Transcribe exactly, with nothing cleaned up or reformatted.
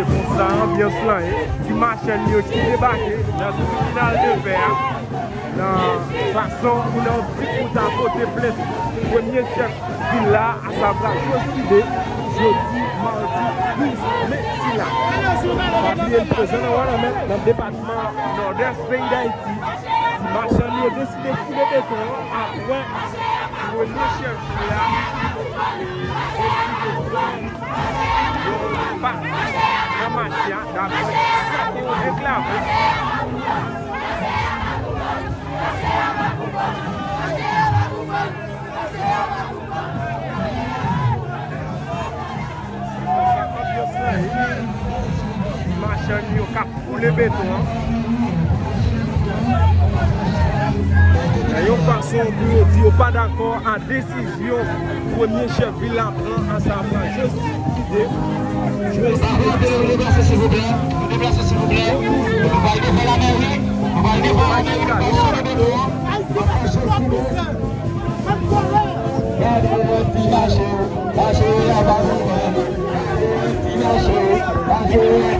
Konsa anbyans lan ye, ti machann yo ki debake nan tribinal de pè a, nan fason pou nan yon ti kou ta pote plent premye chèf vil la, asavwa Joside, jodi madi douz me sila. Pa bliye l prezan nan Wanament, nan depatman Nòdès peyi Dayiti. Ti machann yo deside koule beton an apre premye chèf vil la deside fè yon pa nan mache a, daprè sa ke yo deklare. Machann yo k ap koule beton an. Nan yon fason pou yo di yo pa dakò a desizyon premye chèf vil la pran, asavwa Joside. Joside. Deplase, silvouplè. Nou deplase, silvouplè. Nou pral devan lamèri. Nou pral devan lamèri. Nou pral devan lamèri. Gade yon ti mache, mache a pa konprann. Gade yon ti mache, mache a